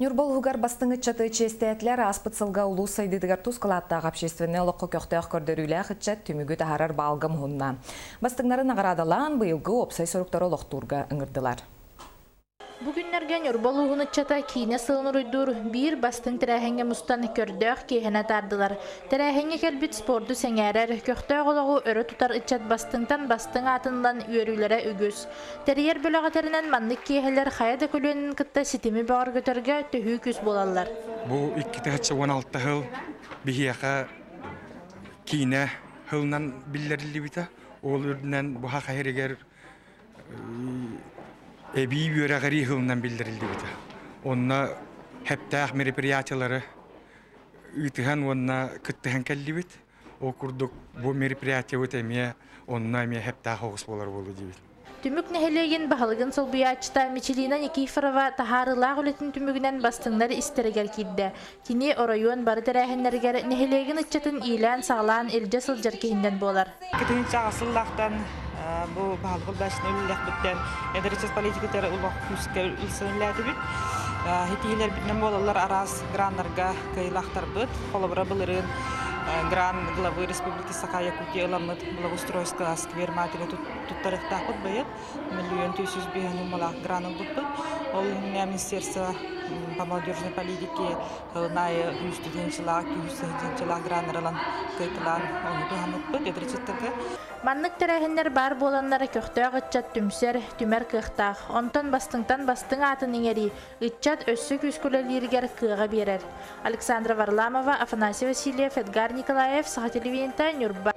Ньурба улууһугар бастыҥ ыччаты чиэстээтилэр. Ааспыт сылга улуус сайдыытыгар тус кылааттаах общественнай олоххо көхтөөх көрдөрүүлээх ыччат түмүгү таһаарар баалга муһунна. Бастыҥнары наҕараадалаан, быйылгы уопсай соруктары олохтуурга ыҥырдылар. Бу күннэргэ Ньурба улууһун ыччата киинэ сылын уруйдуур биир бастыҥ тэрээһиҥҥэ мустан көрдөөх киэһэни атаардылар. Тэрээһиҥҥэ кэлбит спорду сэҥээрэр, көхтөөх олоҕу өрө тутар ыччат бастыҥтан бастыҥ аатын ылан үөрүүлэрэ үгүс. Тэрийэр бөлөх этэринэн маннык киэһэлэр хайа да көлүөнэн кытта ситими бөҕөргөтөргө төһүү күүс буолаллар. Бу 2016 сыл биһиэхэ киинэ сылынан биллэриллибитэ. Ол үрдүнэн бу саха сиригэр эбии үөрэҕирии сылынан биллэриллибитэ. Онно хэптээх мероприятиелары ыытыһан уонна кыттыһан кэллибит. Ол курдук бу мероприятиебыт эмиэ онно эмиэ хэптээх оҕус буолар буолуо диибит. Түмүк нэһилиэгин баһылыгын солбуйааччыта Мичилина Никифорова таһаарыылаах үлэтин түмүгүнэн бастыҥнар истэригэр киирдэ. Кини оройуон бары тэрээһиннэригэр нэһилиэгин ыччатын иилээн-саҕалаан илдьэ сылдьар киһиннэн буолар. Кытыһынча сыллаахтан бу баһылык улбааччыны үлэлэхпиттэн эдэр ыччат политикатыгар улах күүскэ ылсан үлэлээтибит. Хитиилэрбитинэн буолаллар араас граннарга кыайыылаахтарбыт. Холобура былырыын гран главы Республики Саха Якутия ыламмыт благоустройство сквер матери туттарыахтаахпыт быйыл. Миллион 305 умалаах гран ылбыппыт. Ол иһиннэ Министерство по молодежной политике сылын аайы 100 тыһыынчалаах, 200 тыһыынчалаах граннар ылан кыайталаан ону туһаммыппыт эдэр Маннык тэрээһиннэр баар буоланнар көхтөөх ыччат түмсэр, түмэр кыахтаах. Онтон бастыҥтан бастыҥ аатын иҥэрии ыччат өссө күүскэ үлэлииригэр кыаҕы биэрэр. Александра Варламова, Афанасий Васильев, Эдгар Николаев, Саха телевидениета, Ньурба.